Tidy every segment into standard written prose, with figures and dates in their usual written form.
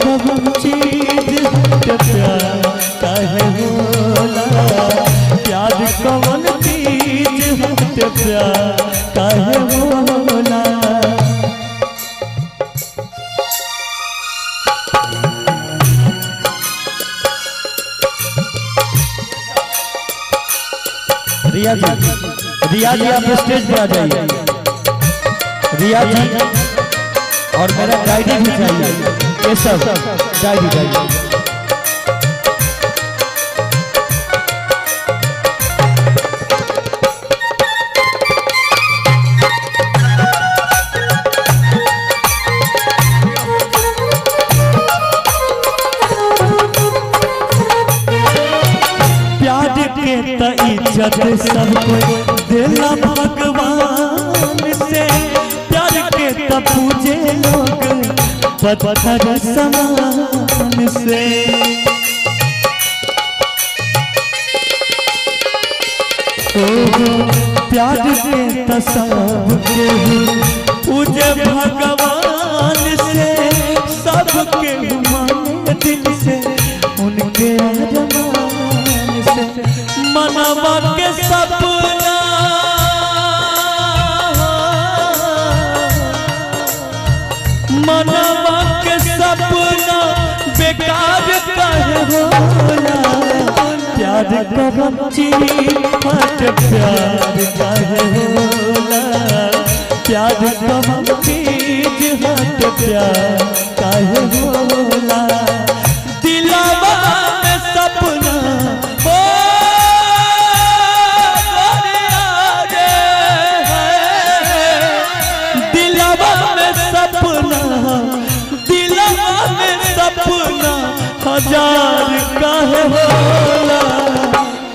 कवन चीज हट प्यार काहे होला, प्यार कवन चीज हट प्यार काहे होला। रिया जी, रिया जी आप स्टेज पर आ जाइए। रिया जी और मेरा डायरी भी चाहिए, ये सब डायरी चाहिए। प्यार के त इज्जत सब कोई देला भगवान से, प्यार के त पूजे लोग पत्थर समान से। ओ प्यार के त सब के पूजे भगवान से, सबके माने दिल से उनके अरमान से। मनवा के सपना, मनवा के सपना बेकार काहे होला, प्यार कवन चीज हट प्यार काहे होला, प्यार कवन चीज हट प्यार काहे होला। दिलवा में सपना हो दिलवा में सपना, दिलवा में सपना हजार काहे होला,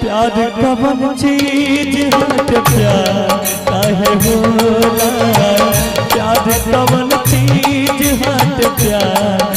प्यार कवन चीज हट प्यार काहे होला, प्यार कवन चीज हट प्यार